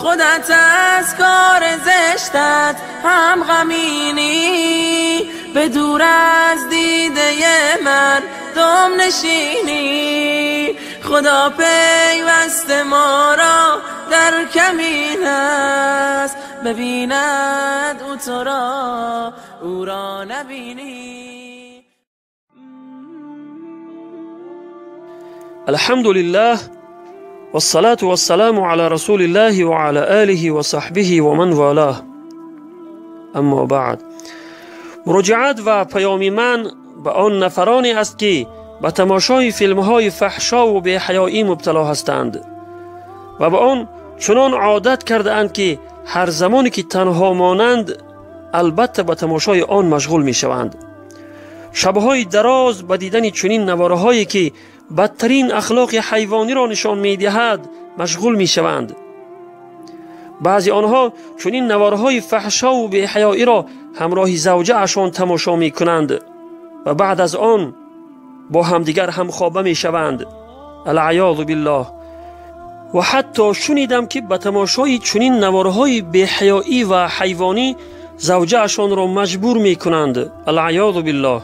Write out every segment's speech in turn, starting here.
خودت از کار زشتت هم غمینی، به دور از دیده من دم نشینی. خدا پیوست ما را در کمین است، ببیند او تو را او را نبینی. الحمد لله والصلاة والسلام على رسول الله وعلى آله وصحبه ومن والاه. اما بعد، مراجعت و پیام من به آن نفرانی است که به تماشای فیلم‌های فحشا و بی‌حیایی مبتلا هستند و به آن چنان عادت کرده اند که هر زمانی که تنها مانند البته به تماشای آن مشغول می شوند. شب‌های دراز به دیدن چنین نوارهایی که بدترین اخلاق حیوانی را نشان می دهد مشغول می شوند. بعضی آنها چنین نوارهای فحشا و بی‌حیایی را همراه زوجه اشان تماشا می کنند و بعد از آن با همدیگر همخوابه می شوند. العیاذ بالله. و حتی شنیدم که به تماشای چنین نوارهای بی‌حیایی و حیوانی زوجه اشان را مجبور می کنند. العیاذ بالله.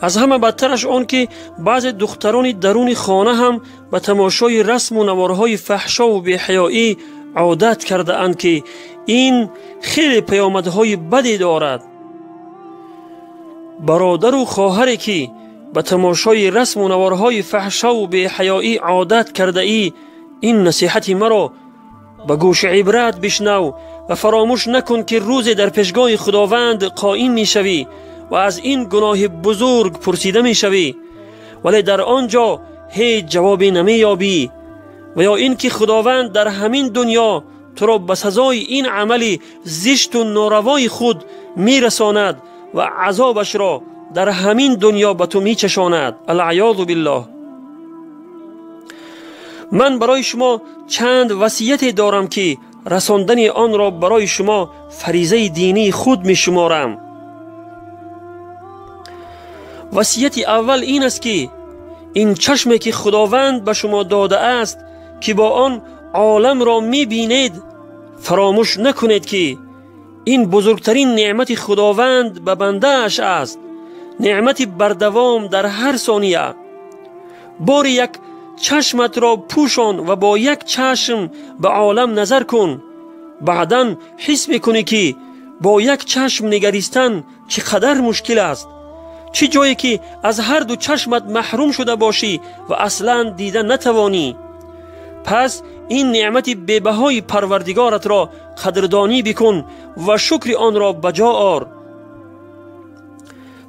از همه بدترش آن که بعض دختران درون خانه هم به تماشای رسم و نوارهای فحشا و بی‌حیایی عادت کرده اند که این خیلی پیامدهای بدی دارد. برادر و خواهری که به تماشای رسم و نوارهای فحشا و بی‌حیایی عادت کرده ای، این نصیحت مرا به گوش عبرت بشنو و فراموش نکن که روز در پیشگاه خداوند قائم میشوی و از این گناه بزرگ پرسیده میشوی، ولی در آنجا هیچ جوابی نمییابی، و یا اینکه خداوند در همین دنیا تو را به سزای این عمل زشت و ناروای خود میرساند و عذابش را در همین دنیا به تو میچشاند. العیاذ بالله. من برای شما چند وصیت دارم که رساندن آن را برای شما فریضه دینی خود میشمارم. وصیت اول این است که این چشمی که خداوند به شما داده است که با آن عالم را میبینید، فراموش نکنید که این بزرگترین نعمت خداوند به بنده اش است، نعمت بردوام در هر ثانیه. بار یک چشمت را پوشان و با یک چشم به عالم نظر کن، بعدا حس میکنی که با یک چشم نگریستن چقدر مشکل است. چه جایی که از هر دو چشمت محروم شده باشی و اصلا دیده نتوانی. پس این نعمت بی‌بهای پروردگارت را قدردانی بکن و شکر آن را بجا آر.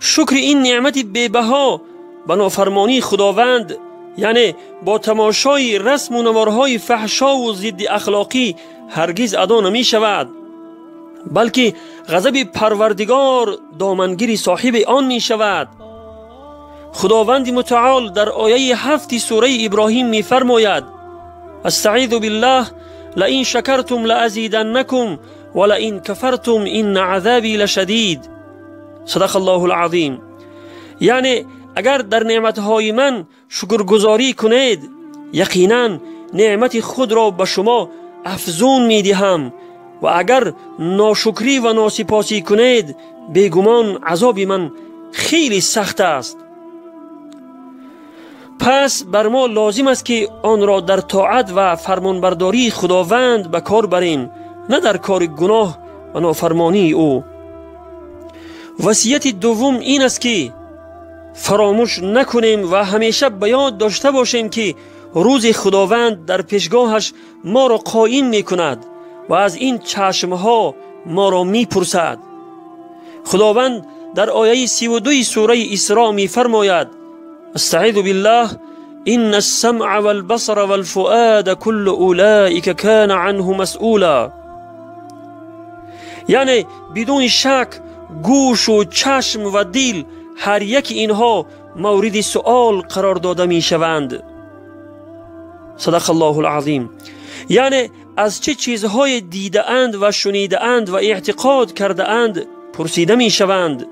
شکر این نعمت بی‌بها به نافرمانی خداوند، یعنی با تماشای رسم و نوارهای فحشا و ضد اخلاقی هرگز ادا نمی شود، بلکه غضب پروردگار دامنگیر صاحب آن می شود. خداوند متعال در آیه 7 سوره ابراهیم می فرماید: استعیذ بالله لئن شکرتم لازیدنکم ولئن کفرتم ان عذابی لشدید. صدق الله العظیم. یعنی اگر در نعمتهای من شکرگزاری کنید، یقینا نعمت خود را به شما افزون می دهم، و اگر ناشکری و ناسپاسی کنید بیگمان عذاب من خیلی سخت است. پس بر ما لازم است که آن را در طاعت و فرمانبرداری خداوند به کار بریم، نه در کار گناه و نافرمانی او. وصیت دوم این است که فراموش نکنیم و همیشه به یاد داشته باشیم که روز خداوند در پیشگاهش ما را قایم می کند و از این چشمها ما را می پرسد. خداوند در آیه 32 سوره اسراء می فرماید: استعیذ بالله ان السمع والبصر والفؤاد كل اولئک کان عنه مسئولا. یعنی بدون شک گوش و چشم و دل هر یک اینها مورد سؤال قرار داده می شوند. صدق الله العظیم. یعنی از چه چیزهای دیده اند و شنیده اند و اعتقاد کرده اند پرسیده می شوند.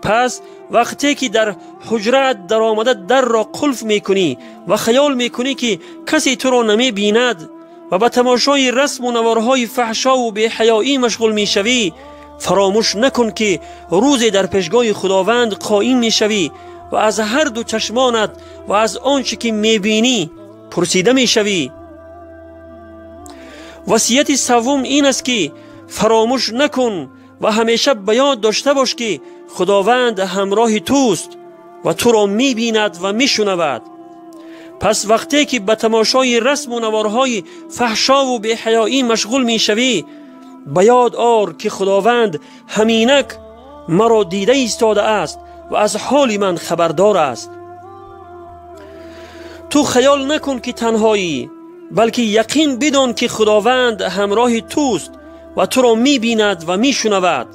پس وقتی که در حجرت در آمده در را قلف می کنی و خیال می کنی که کسی تو را نمی بیند، و به تماشای رسم و نوارهای فحشا و بی‌حیایی مشغول میشوی، فراموش نکن که روزی در پیشگاه خداوند قایم میشوی و از هر دو چشمانت و از آنچه که میبینی پرسیده میشوی. وصیت سوم این است که فراموش نکن و همیشه به یاد داشته باش که خداوند همراه توست و تو را میبیند و میشنود. پس وقتی که به تماشای رسم و نوارهای فحشا و بی‌حیایی مشغول میشوی، به یاد آر که خداوند همینک مرا دیده ایستاده است و از حال من خبردار است. تو خیال نکن که تنهایی، بلکه یقین بدان که خداوند همراه توست و تو را میبیند و میشنود.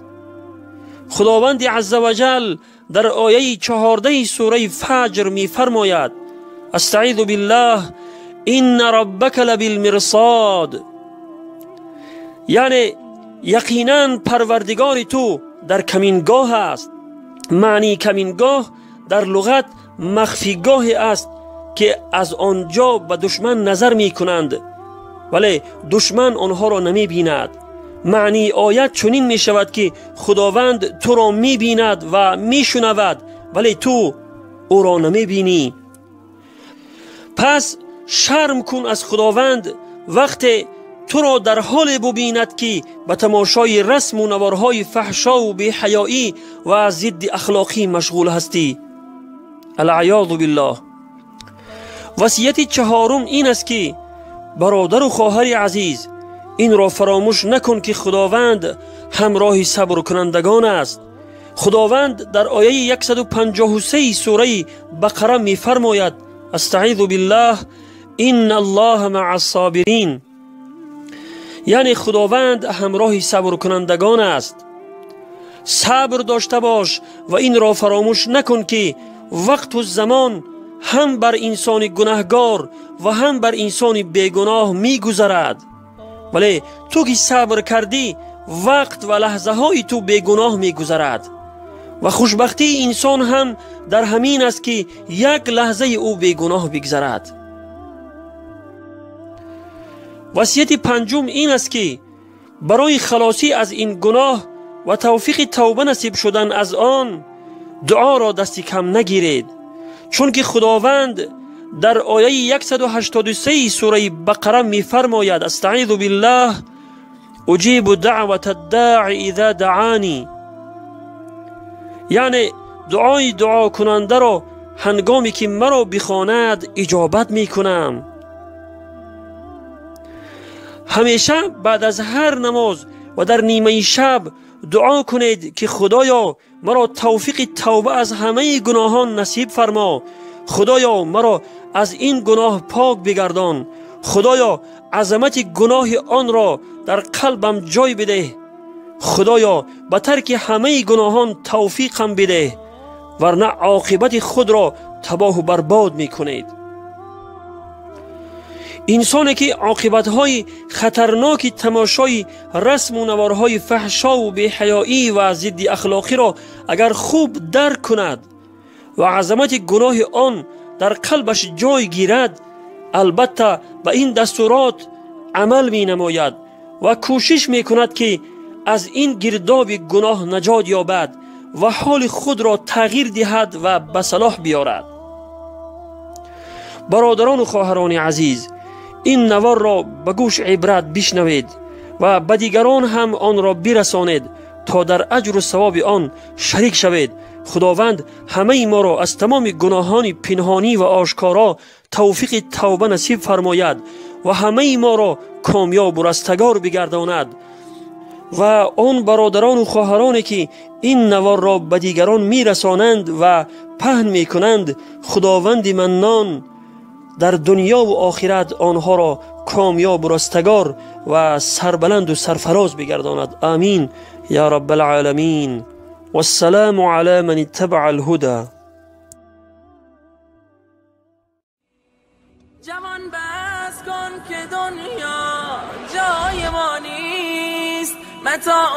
خداوند عزوجل در آیه 14 سوره فجر میفرماید: استعیذ بالله ان ربک لبالمرصاد، یعنی یقینا پروردگار تو در کمینگاه است. معنی کمینگاه در لغت مخفیگاه است که از آنجا به دشمن نظر می کنند ولی دشمن آنها را نمی بیند. معنی آیت چنین می شود که خداوند تو را می بیند و می شنود ولی تو او را نمی بینی. پس شرم کن از خداوند وقتی تو را در حال ببیند که به تماشای رسم و نوارهای فحشا و بی‌حیایی و ضد اخلاقی مشغول هستی. العیاذ بالله. وصیت چهارم این است که برادر و خواهر عزیز، این را فراموش نکن که خداوند همراه صبر کنندگان است. خداوند در آیه 153 سوره بقره می فرماید: استعیذ بالله ان الله مع الصابرین، یعنی خداوند همراه صبر کنندگان است. صبر داشته باش و این را فراموش نکن که وقت و زمان هم بر انسان گناهگار و هم بر انسان بیگناه میگذرد، ولی تو که صبر کردی وقت و لحظه های تو بیگناه میگذرد و خوشبختی انسان هم در همین است که یک لحظه او بیگناه بگذرد. وصیت پنجم این است که برای خلاصی از این گناه و توفیق توبه نصیب شدن از آن، دعا را دست کم نگیرید، چون که خداوند در آیه 183 سوره بقره می فرماید: استعیذ بالله اجیب دعوة الداع اذا دعانی، یعنی دعای دعا کننده را هنگامی که مرا بخواند اجابت می کنم. همیشه بعد از هر نماز و در نیمه شب دعا کنید که خدایا مرا توفیق توبه از همه گناهان نصیب فرما، خدایا مرا از این گناه پاک بگردان، خدایا عظمت گناه آن را در قلبم جای بده، خدایا به ترک همه گناهان توفیقم بده، ورنه عاقبت خود را تباه و برباد میکنید. انسانی که عاقبت‌های خطرناک تماشای رسم و نوارهای فحشا و بی‌حیایی و ضد اخلاقی را اگر خوب درک کند و عظمت گناه آن در قلبش جای گیرد، البته به این دستورات عمل می نماید و کوشش می کند که از این گرداب گناه نجات یابد و حال خود را تغییر دهد و به صلاح بیارد. برادران و خواهران عزیز، این نوار را به گوش عبرت بشنوید و به دیگران هم آن را برسانید تا در اجر و ثواب آن شریک شوید. خداوند همه ما را از تمام گناهان پنهانی و آشکارا توفیق توبه نصیب فرماید و همه ما را کامیاب و رستگار بگرداند. و آن برادران و خواهرانی که این نوار را به دیگران میرسانند و پهن میکنند، خداوند منان در دنیا و آخرت آنها را کامیاب و رستگار و سربلند و سرفراز بگرداند. آمین یا رب العالمین. والسلام على من اتبع الهدى. جوان بس کن که دنیا جای ما نیست، متاع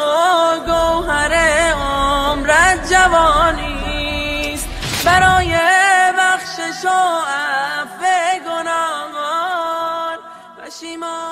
و گوهر عمرت جوانیست، برای بخشش و عفو گناهان پشیمان